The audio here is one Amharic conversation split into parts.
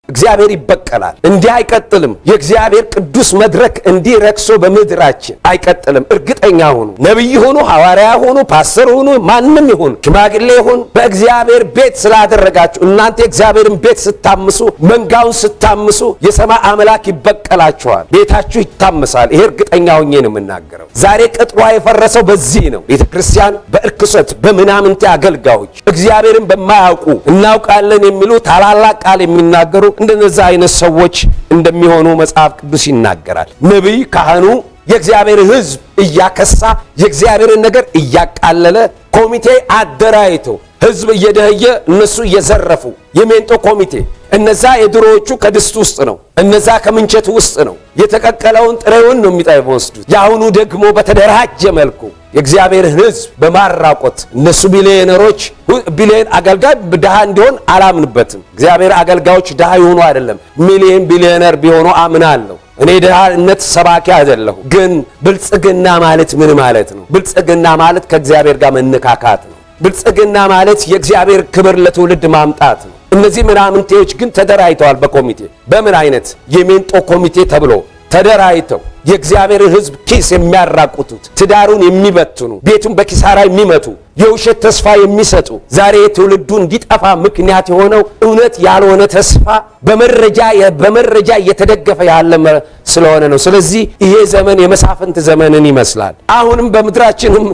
እግዚአብሔር ይበቀላል። እንዲህ አይቀጥልም። የእግዚአብሔር ቅዱስ መድረክ እንዲህ ረክሶ በምድራችን አይቀጥልም። እርግጠኛ ሁኑ። ነቢይ ሁኑ፣ ሐዋርያ ሁኑ፣ ፓስተር ሁኑ፣ ማንም ይሁን ሽማግሌ ይሁን፣ በእግዚአብሔር ቤት ስላደረጋችሁ እናንተ የእግዚአብሔርን ቤት ስታምሱ፣ መንጋውን ስታምሱ የሰማይ አምላክ ይበቀላችኋል። ቤታችሁ ይታመሳል። ይሄ እርግጠኛ ሆኜ ነው የምናገረው። ዛሬ ቅጥሯ የፈረሰው በዚህ ነው። ቤተ ክርስቲያን በእርክሰት በምናምንቴ አገልጋዮች እግዚአብሔርን በማያውቁ እናውቃለን የሚሉ ታላላቅ ቃል የሚናገሩ እንደነዛ አይነት ሰዎች እንደሚሆኑ መጽሐፍ ቅዱስ ይናገራል። ነቢይ፣ ካህኑ የእግዚአብሔር ሕዝብ እያከሳ፣ የእግዚአብሔርን ነገር እያቃለለ፣ ኮሚቴ አደራጅቶ ሕዝብ እየደህየ እነሱ እየዘረፉ፣ የሜንጦ ኮሚቴ፣ እነዛ የድሮዎቹ ከድስት ውስጥ ነው፣ እነዛ ከምንቸት ውስጥ ነው የተቀቀለውን ጥሬውን ነው የሚወስዱት። የአሁኑ ደግሞ በተደራጀ መልኩ የእግዚአብሔርን ሕዝብ በማራቆት እነሱ ቢሊዮነሮች። ቢሊዮን አገልጋይ ድሃ እንዲሆን አላምንበትም። እግዚአብሔር አገልጋዮች ድሃ ይሆኑ አይደለም፣ ሚሊዮን ቢሊዮነር ቢሆኑ አምናለሁ። እኔ ድሃነት ሰባኪ አይደለሁ። ግን ብልጽግና ማለት ምን ማለት ነው? ብልጽግና ማለት ከእግዚአብሔር ጋር መነካካት ነው። ብልጽግና ማለት የእግዚአብሔር ክብር ለትውልድ ማምጣት ነው። እነዚህ ምናምንቴዎች ግን ተደራጅተዋል በኮሚቴ፣ በምን አይነት የሜንጦ ኮሚቴ ተብሎ ተደራጅተው የእግዚአብሔርን ሕዝብ ኪስ የሚያራቁቱት፣ ትዳሩን የሚበትኑ፣ ቤቱን በኪሳራ የሚመቱ፣ የውሸት ተስፋ የሚሰጡ፣ ዛሬ ትውልዱ እንዲጠፋ ምክንያት የሆነው እውነት ያልሆነ ተስፋ በመረጃ እየተደገፈ ያለ ስለሆነ ነው። ስለዚህ ይሄ ዘመን የመሳፍንት ዘመንን ይመስላል። አሁንም በምድራችንም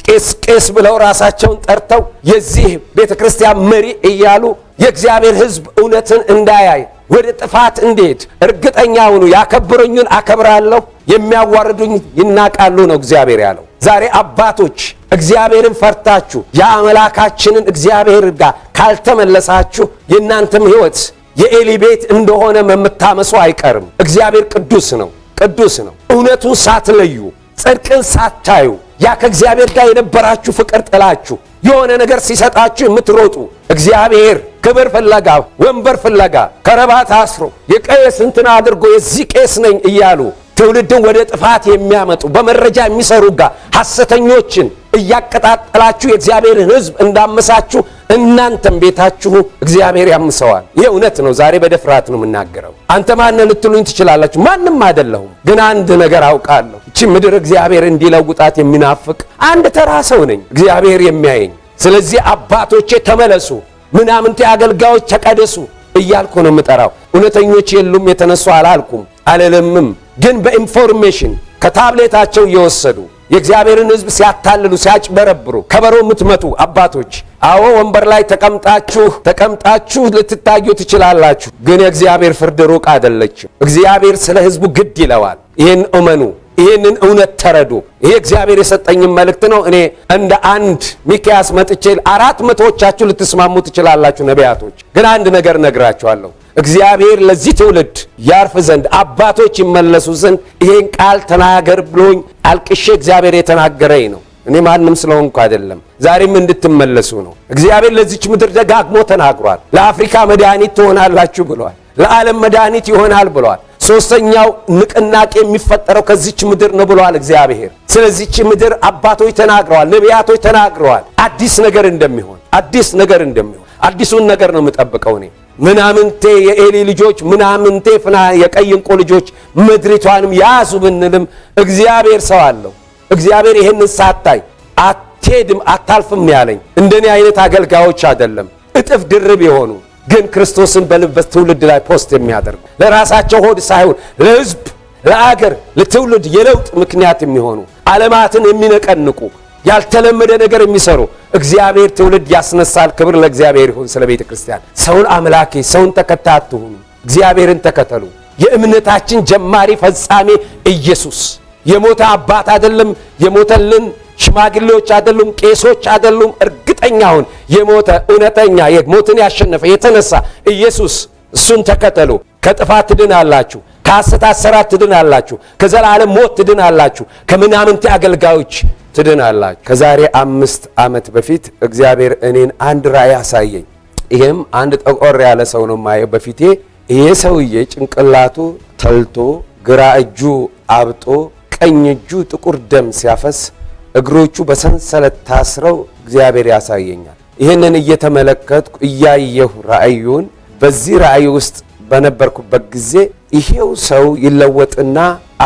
ቄስ ቄስ ብለው ራሳቸውን ጠርተው የዚህ ቤተ ክርስቲያን መሪ እያሉ የእግዚአብሔር ሕዝብ እውነትን እንዳያይ ወደ ጥፋት እንዲሄድ እርግጠኛ ሁኑ። ያከብሩኝን አከብራለሁ፣ የሚያዋርዱኝ ይናቃሉ ነው እግዚአብሔር ያለው። ዛሬ አባቶች እግዚአብሔርን ፈርታችሁ የአምላካችንን እግዚአብሔር ጋር ካልተመለሳችሁ የእናንተም ሕይወት የኤሊ ቤት እንደሆነ መምታመሱ አይቀርም። እግዚአብሔር ቅዱስ ነው፣ ቅዱስ ነው። እውነቱን ሳትለዩ፣ ጽድቅን ሳታዩ፣ ያ ከእግዚአብሔር ጋር የነበራችሁ ፍቅር ጥላችሁ የሆነ ነገር ሲሰጣችሁ የምትሮጡ፣ እግዚአብሔር ክብር ፍለጋ፣ ወንበር ፍለጋ ከረባት አስሮ የቄስ እንትን አድርጎ የዚህ ቄስ ነኝ እያሉ ትውልድን ወደ ጥፋት የሚያመጡ፣ በመረጃ የሚሰሩ ጋር ሐሰተኞችን እያቀጣጠላችሁ የእግዚአብሔርን ሕዝብ እንዳመሳችሁ እናንተም ቤታችሁ እግዚአብሔር ያምሰዋል። ይህ እውነት ነው። ዛሬ በደፍራት ነው የምናገረው። አንተ ማነህ ልትሉኝ ትችላላችሁ። ማንም አይደለሁም። ግን አንድ ነገር አውቃለሁ። እቺ ምድር እግዚአብሔር እንዲለውጣት የሚናፍቅ አንድ ተራ ሰው ነኝ፣ እግዚአብሔር የሚያየኝ። ስለዚህ አባቶቼ ተመለሱ፣ ምናምንቴ አገልጋዮች ተቀደሱ እያልኩ ነው የምጠራው። እውነተኞች የሉም የተነሱ አላልኩም አልልምም። ግን በ information ከታብሌታቸው እየወሰዱ የእግዚአብሔርን ሕዝብ ሲያታልሉ ሲያጭበረብሩ ከበሮ የምትመቱ አባቶች፣ አዎ ወንበር ላይ ተቀምጣችሁ ተቀምጣችሁ ልትታዩ ትችላላችሁ። ግን የእግዚአብሔር ፍርድ ሩቅ አይደለችም። እግዚአብሔር ስለ ሕዝቡ ግድ ይለዋል። ይህን እመኑ። ይህንን እውነት ተረዱ። ይሄ እግዚአብሔር የሰጠኝን መልእክት ነው። እኔ እንደ አንድ ሚኪያስ መጥቼ አራት መቶዎቻችሁ ልትስማሙ ትችላላችሁ ነቢያቶች። ግን አንድ ነገር እነግራችኋለሁ። እግዚአብሔር ለዚህ ትውልድ ያርፍ ዘንድ፣ አባቶች ይመለሱ ዘንድ ይሄን ቃል ተናገር ብሎኝ አልቅሼ እግዚአብሔር የተናገረኝ ነው። እኔ ማንም ስለሆንኩ አይደለም። ዛሬም እንድትመለሱ ነው። እግዚአብሔር ለዚች ምድር ደጋግሞ ተናግሯል። ለአፍሪካ መድኃኒት ትሆናላችሁ ብሏል። ለዓለም መድኃኒት ይሆናል ብሏል። ሶስተኛው ንቅናቄ የሚፈጠረው ከዚች ምድር ነው ብለዋል እግዚአብሔር። ስለዚች ምድር አባቶች ተናግረዋል፣ ነቢያቶች ተናግረዋል። አዲስ ነገር እንደሚሆን፣ አዲስ ነገር እንደሚሆን፣ አዲሱን ነገር ነው የምጠብቀው እኔ። ምናምንቴ የኤሊ ልጆች፣ ምናምንቴ ፍና የቀይ እንቁ ልጆች ምድሪቷንም ያዙ ብንልም እግዚአብሔር ሰው አለው። እግዚአብሔር ይህንን ሳታይ አትሄድም አታልፍም ያለኝ እንደኔ አይነት አገልጋዮች አይደለም፣ እጥፍ ድርብ የሆኑ ግን ክርስቶስን በልበት ትውልድ ላይ post የሚያደርጉ፣ ለራሳቸው ሆድ ሳይሆን ለሕዝብ፣ ለአገር፣ ለትውልድ የለውጥ ምክንያት የሚሆኑ፣ ዓለማትን የሚነቀንቁ፣ ያልተለመደ ነገር የሚሰሩ እግዚአብሔር ትውልድ ያስነሳል። ክብር ለእግዚአብሔር ይሁን። ስለ ቤተ ክርስቲያን ሰውን አምላኬ ሰውን ተከታይ አትሁኑ፣ እግዚአብሔርን ተከተሉ። የእምነታችን ጀማሪ ፈጻሚ ኢየሱስ የሞተ አባት አይደለም፣ የሞተልን ሽማግሌዎች አይደሉም፣ ቄሶች አይደሉም። እርግጠኛውን የሞተ፣ እውነተኛ ሞትን ያሸነፈ የተነሳ ኢየሱስ፣ እሱን ተከተሉ። ከጥፋት ትድናላችሁ፣ ከሐሰት አሰራር ትድናላችሁ፣ ከዘላለም ሞት ትድናላችሁ፣ ከምናምንቴ አገልጋዮች ትድናላችሁ። ከዛሬ 5 ዓመት በፊት እግዚአብሔር እኔን አንድ ራእይ አሳየኝ። ይህም አንድ ጠቆር ያለ ሰው ነው የማየው በፊቴ። ይሄ ሰውዬ ጭንቅላቱ ተልቶ፣ ግራ እጁ አብጦ፣ ቀኝ እጁ ጥቁር ደም ሲያፈስ፣ እግሮቹ በሰንሰለት ታስረው እግዚአብሔር ያሳየኛል። ይህንን እየተመለከትኩ እያየሁ ራእዩን በዚህ ራእይ ውስጥ በነበርኩበት ጊዜ ይሄው ሰው ይለወጥና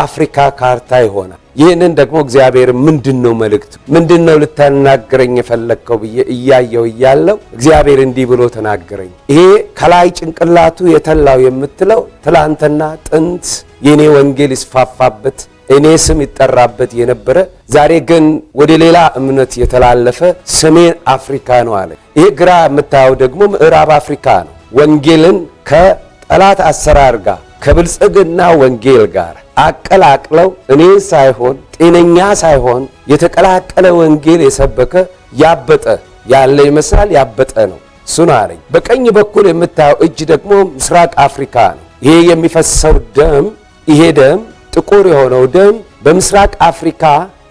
አፍሪካ ካርታ ይሆናል። ይህንን ደግሞ እግዚአብሔር ምንድን ነው መልእክቱ? ምንድን ነው ልታናግረኝ የፈለግከው ብዬ እያየው እያለው እግዚአብሔር እንዲህ ብሎ ተናገረኝ። ይሄ ከላይ ጭንቅላቱ የተላው የምትለው ትላንትና ጥንት የኔ ወንጌል ይስፋፋበት፣ እኔ ስም ይጠራበት የነበረ፣ ዛሬ ግን ወደ ሌላ እምነት የተላለፈ ሰሜን አፍሪካ ነው አለ። ይሄ ግራ የምታየው ደግሞ ምዕራብ አፍሪካ ነው። ወንጌልን ከጠላት አሰራር ጋር፣ ከብልጽግና ወንጌል ጋር አቀላቅለው እኔ ሳይሆን፣ ጤነኛ ሳይሆን የተቀላቀለ ወንጌል የሰበከ፣ ያበጠ ያለ ይመስላል፣ ያበጠ ነው። እሱ ነው አለኝ። በቀኝ በኩል የምታየው እጅ ደግሞ ምስራቅ አፍሪካ ነው። ይሄ የሚፈሰው ደም፣ ይሄ ደም፣ ጥቁር የሆነው ደም በምስራቅ አፍሪካ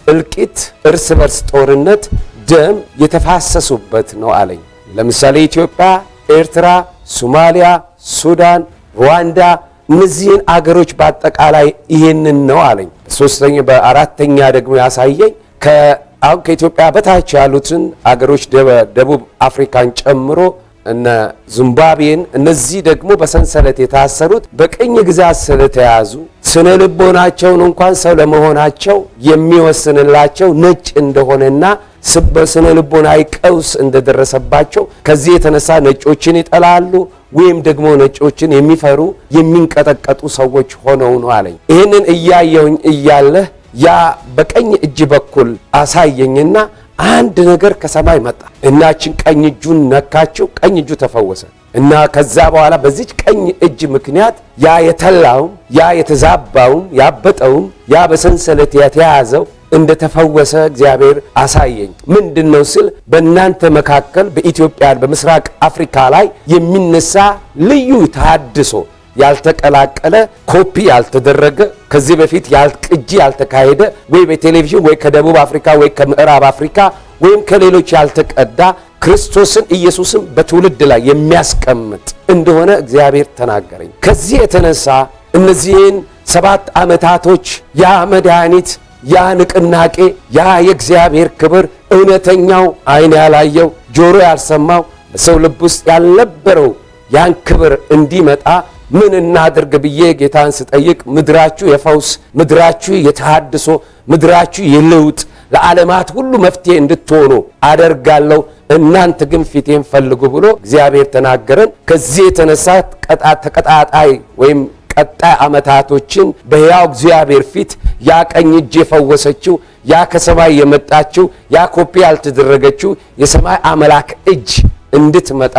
እልቂት፣ እርስ በርስ ጦርነት ደም የተፋሰሱበት ነው አለኝ። ለምሳሌ ኢትዮጵያ፣ ኤርትራ፣ ሶማሊያ፣ ሱዳን፣ ሩዋንዳ፣ እነዚህን አገሮች በአጠቃላይ ይሄንን ነው አለኝ። በሶስተኛ በአራተኛ ደግሞ ያሳየኝ አሁን ከኢትዮጵያ በታች ያሉትን አገሮች፣ ደቡብ አፍሪካን ጨምሮ እነ ዚምባብዌን፣ እነዚህ ደግሞ በሰንሰለት የታሰሩት፣ በቅኝ ግዛት ስለተያዙ ስነ ልቦናቸውን እንኳን ሰው ለመሆናቸው የሚወስንላቸው ነጭ እንደሆነና በስነ ልቦናዊ ቀውስ እንደደረሰባቸው፣ ከዚህ የተነሳ ነጮችን ይጠላሉ ወይም ደግሞ ነጮችን የሚፈሩ፣ የሚንቀጠቀጡ ሰዎች ሆነው ነው አለኝ። ይህንን እያየሁኝ እያለህ ያ በቀኝ እጅ በኩል አሳየኝና አንድ ነገር ከሰማይ መጣ። እናችን ቀኝ እጁን ነካችው፣ ቀኝ እጁ ተፈወሰ። እና ከዛ በኋላ በዚች ቀኝ እጅ ምክንያት ያ የተላውም፣ ያ የተዛባውም፣ ያበጠውም፣ ያ በሰንሰለት የተያዘው እንደተፈወሰ እግዚአብሔር አሳየኝ። ምንድን ነው ስል በእናንተ መካከል፣ በኢትዮጵያ፣ በምስራቅ አፍሪካ ላይ የሚነሳ ልዩ ተሃድሶ፣ ያልተቀላቀለ፣ ኮፒ ያልተደረገ፣ ከዚህ በፊት ቅጂ ያልተካሄደ፣ ወይ በቴሌቪዥን ወይ ከደቡብ አፍሪካ ወይ ከምዕራብ አፍሪካ ወይም ከሌሎች ያልተቀዳ፣ ክርስቶስን ኢየሱስን በትውልድ ላይ የሚያስቀምጥ እንደሆነ እግዚአብሔር ተናገረኝ። ከዚህ የተነሳ እነዚህን 7 ዓመታቶች ያ መድኃኒት፣ ያ ንቅናቄ፣ ያ የእግዚአብሔር ክብር፣ እውነተኛው፣ ዓይን ያላየው፣ ጆሮ ያልሰማው፣ በሰው ልብ ውስጥ ያልነበረው ያን ክብር እንዲመጣ ምን እናድርግ ብዬ ጌታን ስጠይቅ ምድራችሁ የፈውስ፣ ምድራችሁ የተሃድሶ፣ ምድራችሁ የለውጥ፣ ለዓለማት ሁሉ መፍትሄ እንድትሆኑ አደርጋለሁ፣ እናንተ ግን ፊቴን ፈልጉ ብሎ እግዚአብሔር ተናገረን። ከዚህ የተነሳ ተቀጣጣይ ወይም ቀጣይ ዓመታቶችን በሕያው እግዚአብሔር ፊት ያ ቀኝ እጅ የፈወሰችው፣ ያ ከሰማይ የመጣችው፣ ያ ኮፒ ያልተደረገችው የሰማይ አምላክ እጅ እንድትመጣ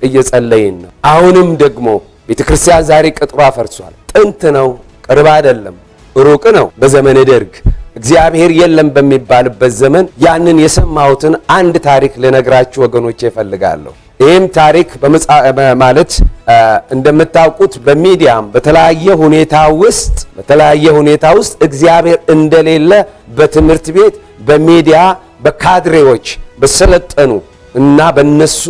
እየጸለይን ነው። አሁንም ደግሞ ቤተ ክርስቲያን ዛሬ ቅጥሯ ፈርሷል። ጥንት ነው፣ ቅርብ አይደለም፣ ሩቅ ነው። በዘመነ ደርግ እግዚአብሔር የለም በሚባልበት ዘመን ያንን የሰማሁትን አንድ ታሪክ ልነግራችሁ ወገኖቼ እፈልጋለሁ። ይህም ታሪክ ማለት እንደምታውቁት በሚዲያም በተለያየ ሁኔታ ውስጥ እግዚአብሔር እንደሌለ በትምህርት ቤት፣ በሚዲያ፣ በካድሬዎች፣ በሰለጠኑ እና በነሱ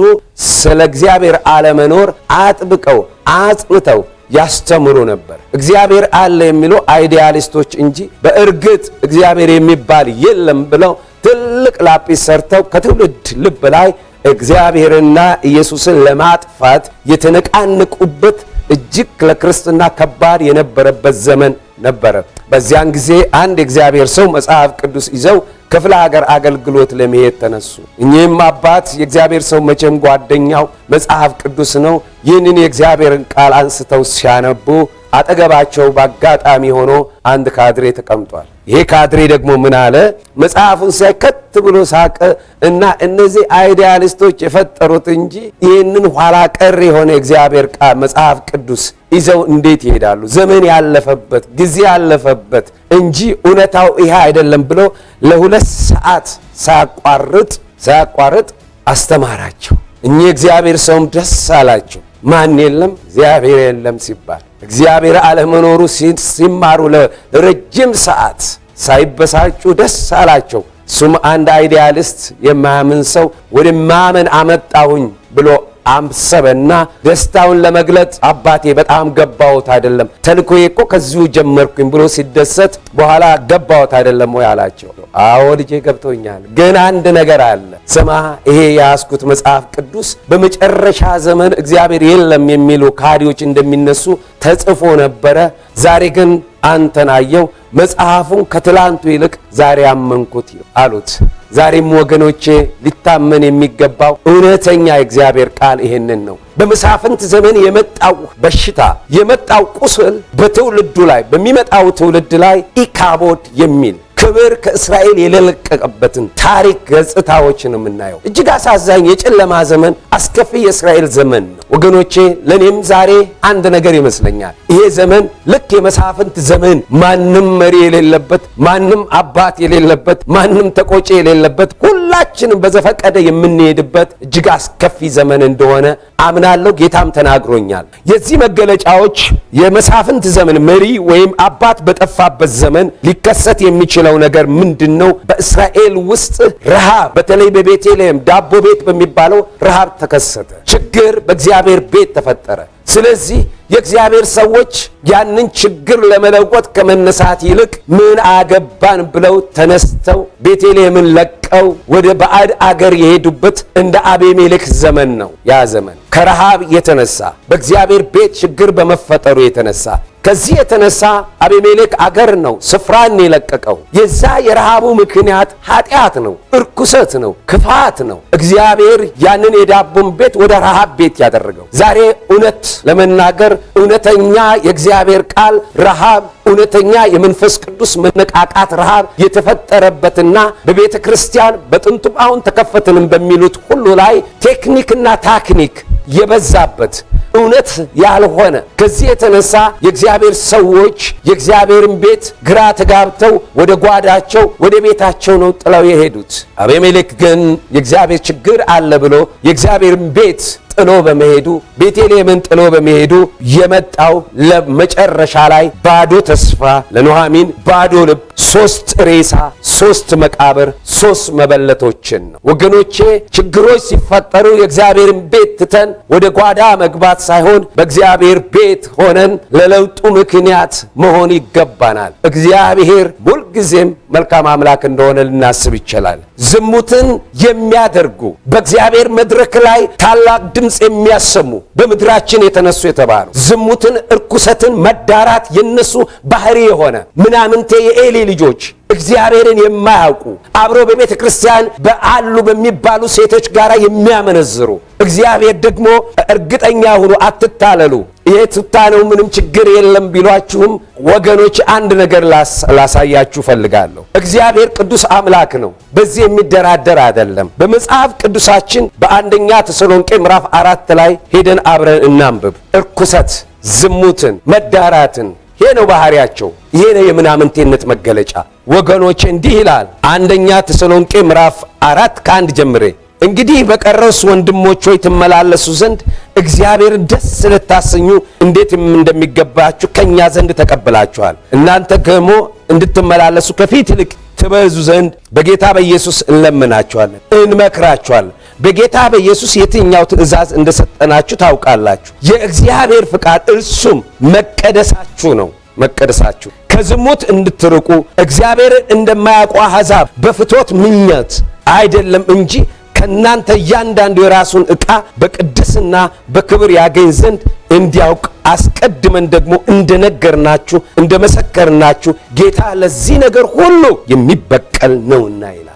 ስለ እግዚአብሔር አለመኖር አጥብቀው አጽንተው ያስተምሩ ነበር። እግዚአብሔር አለ የሚሉ idealist ኦች እንጂ በእርግጥ እግዚአብሔር የሚባል የለም ብለው ትልቅ ላጲስ ሰርተው ከትውልድ ልብ ላይ እግዚአብሔርና ኢየሱስን ለማጥፋት የተነቃነቁበት፣ እጅግ ለክርስትና ከባድ የነበረበት ዘመን ነበረ። በዚያን ጊዜ አንድ የእግዚአብሔር ሰው መጽሐፍ ቅዱስ ይዘው ክፍለ ሀገር አገልግሎት ለመሄድ ተነሱ። እኚህም አባት፣ የእግዚአብሔር ሰው፣ መቼም ጓደኛው መጽሐፍ ቅዱስ ነው። ይህንን የእግዚአብሔርን ቃል አንስተው ሲያነቡ አጠገባቸው በአጋጣሚ ሆኖ አንድ ካድሬ ተቀምጧል። ይሄ ካድሬ ደግሞ ምን አለ? መጽሐፉን ሲያይ ከት ብሎ ሳቀ እና እነዚህ idealist ኦች የፈጠሩት እንጂ ይህንን ኋላ ቀር የሆነ የእግዚአብሔር ቃል መጽሐፍ ቅዱስ ይዘው እንዴት ይሄዳሉ? ዘመን ያለፈበት፣ ጊዜ ያለፈበት እንጂ እውነታው ይሄ አይደለም ብሎ ለ2 ሰዓት ሳያቋርጥ አስተማራቸው። እኚህ እግዚአብሔር ሰውም ደስ አላቸው። ማን የለም፣ እግዚአብሔር የለም ሲባል፣ እግዚአብሔር አለመኖሩ ሲማሩ ለረጅም ሰዓት ሳይበሳጩ ደስ አላቸው። እሱም አንድ idealist የማያምን ሰው ወደ ማመን አመጣሁኝ ብሎ አሰበና ደስታውን ለመግለጽ አባቴ በጣም ገባሁት አይደለም፣ ተልኮዬ እኮ ከዚሁ ጀመርኩኝ ብሎ ሲደሰት በኋላ ገባሁት አይደለም ወይ አላቸው። አዎ ልጄ ገብቶኛል፣ ግን አንድ ነገር አለ። ስማ፣ ይሄ የያዝኩት መጽሐፍ ቅዱስ በመጨረሻ ዘመን እግዚአብሔር የለም የሚሉ ካዲዎች እንደሚነሱ ተጽፎ ነበረ። ዛሬ ግን አንተን አየው፣ መጽሐፉን ከትላንቱ ይልቅ ዛሬ አመንኩት አሉት። ዛሬም ወገኖቼ ሊታመን የሚገባው እውነተኛ የእግዚአብሔር ቃል ይሄንን ነው። በመሳፍንት ዘመን የመጣው በሽታ፣ የመጣው ቁስል በትውልዱ ላይ፣ በሚመጣው ትውልድ ላይ ኢካቦድ የሚል ክብር ከእስራኤል የለቀቀበትን ታሪክ ገጽታዎችን የምናየው እጅግ አሳዛኝ የጨለማ ዘመን፣ አስከፊ የእስራኤል ዘመን ነው። ወገኖቼ፣ ለእኔም ዛሬ አንድ ነገር ይመስለኛል። ይሄ ዘመን ልክ የመሳፍንት ዘመን፣ ማንም መሪ የሌለበት፣ ማንም አባት የሌለበት፣ ማንም ተቆጪ የሌለበት፣ ሁላችንም በዘፈቀደ የምንሄድበት እጅግ አስከፊ ዘመን እንደሆነ አምናለሁ። ጌታም ተናግሮኛል። የዚህ መገለጫዎች የመሳፍንት ዘመን መሪ ወይም አባት በጠፋበት ዘመን ሊከሰት የሚችለው ነገር ምንድን ነው? በእስራኤል ውስጥ ረሃብ፣ በተለይ በቤተልሔም ዳቦ ቤት በሚባለው ረሃብ ተከሰተ። ችግር በእግዚአብሔር ቤት ተፈጠረ። ስለዚህ የእግዚአብሔር ሰዎች ያንን ችግር ለመለወጥ ከመነሳት ይልቅ ምን አገባን ብለው ተነስተው ቤተልሔምን ለቀው ወደ ባዕድ አገር የሄዱበት እንደ አቤሜሌክ ዘመን ነው። ያ ዘመን ከረሃብ የተነሳ፣ በእግዚአብሔር ቤት ችግር በመፈጠሩ የተነሳ፣ ከዚህ የተነሳ አቤሜሌክ አገር ነው ስፍራን የለቀቀው። የዛ የረሃቡ ምክንያት ኃጢአት ነው፣ እርኩሰት ነው፣ ክፋት ነው። እግዚአብሔር ያንን የዳቦን ቤት ወደ ረሃብ ቤት ያደረገው። ዛሬ እውነት ለመናገር እውነተኛ የእግዚአብሔር ቃል ረሃብ፣ እውነተኛ የመንፈስ ቅዱስ መነቃቃት ረሃብ የተፈጠረበትና በቤተ ክርስቲያን በጥንቱም አሁን ተከፈትንም በሚሉት ሁሉ ላይ ቴክኒክና ታክኒክ የበዛበት፣ እውነት ያልሆነ፣ ከዚህ የተነሳ የእግዚአብሔር ሰዎች የእግዚአብሔርን ቤት ግራ ተጋብተው ወደ ጓዳቸው፣ ወደ ቤታቸው ነው ጥለው የሄዱት። አቤሜሌክ ግን የእግዚአብሔር ችግር አለ ብሎ የእግዚአብሔርን ቤት ጥሎ በመሄዱ፣ ቤተልሔምን ጥሎ በመሄዱ የመጣው ለመጨረሻ ላይ ባዶ ተስፋ፣ ለኑኃሚን ባዶ ልብ፣ ሶስት ሬሳ፣ ሶስት መቃብር፣ ሶስት መበለቶችን ነው። ወገኖቼ፣ ችግሮች ሲፈጠሩ የእግዚአብሔርን ቤት ትተን ወደ ጓዳ መግባት ሳይሆን በእግዚአብሔር ቤት ሆነን ለለውጡ ምክንያት መሆን ይገባናል። እግዚአብሔር ሁልጊዜም መልካም አምላክ እንደሆነ ልናስብ ይችላል። ዝሙትን የሚያደርጉ፣ በእግዚአብሔር መድረክ ላይ ታላቅ ድምፅ የሚያሰሙ፣ በምድራችን የተነሱ የተባሉ፣ ዝሙትን፣ እርኩሰትን፣ መዳራት የነሱ ባህሪ የሆነ ምናምንቴ የኤሊ ልጆች፣ እግዚአብሔርን የማያውቁ፣ አብረው በቤተ ክርስቲያን በአሉ በሚባሉ ሴቶች ጋር የሚያመነዝሩ፣ እግዚአብሔር ደግሞ እርግጠኛ ሁኑ፣ አትታለሉ፣ ይሄ ቱታ ነው፣ ምንም ችግር የለም ቢሏችሁም ወገኖች አንድ ነገር ላሳያችሁ ፈልጋለሁ። እግዚአብሔር ቅዱስ አምላክ ነው። በዚህ የሚደራደር አይደለም። በመጽሐፍ ቅዱሳችን በአንደኛ ተሰሎንቄ ምዕራፍ 4 ላይ ሄደን አብረን እናንብብ። እርኩሰት፣ ዝሙትን፣ መዳራትን፣ ይሄ ነው ባህሪያቸው። ይሄ ነው የምናምንቴነት መገለጫ። ወገኖች፣ እንዲህ ይላል አንደኛ ተሰሎንቄ ምዕራፍ 4 ከ1 ጀምሬ፦ እንግዲህ በቀረውስ ወንድሞች ሆይ፣ ትመላለሱ ዘንድ እግዚአብሔርን ደስ ልታሰኙ እንዴት እንደሚገባችሁ ከእኛ ዘንድ ተቀብላችኋል። እናንተ ደግሞ እንድትመላለሱ ከፊት ይልቅ ትበዙ ዘንድ በጌታ በኢየሱስ እንለምናችኋለን፣ እንመክራችኋለን። በጌታ በኢየሱስ የትኛው ትእዛዝ እንደሰጠናችሁ ታውቃላችሁ። የእግዚአብሔር ፍቃድ እርሱም መቀደሳችሁ ነው። መቀደሳችሁ፣ ከዝሙት እንድትርቁ፣ እግዚአብሔርን እንደማያውቁ አሕዛብ በፍትወት ምኞት አይደለም እንጂ፣ ከእናንተ እያንዳንዱ የራሱን ዕቃ በቅድስና በክብር ያገኝ ዘንድ እንዲያውቅ አስቀድመን ደግሞ እንደነገርናችሁ እንደመሰከርናችሁ ጌታ ለዚህ ነገር ሁሉ የሚበቀል ነውና ይላል።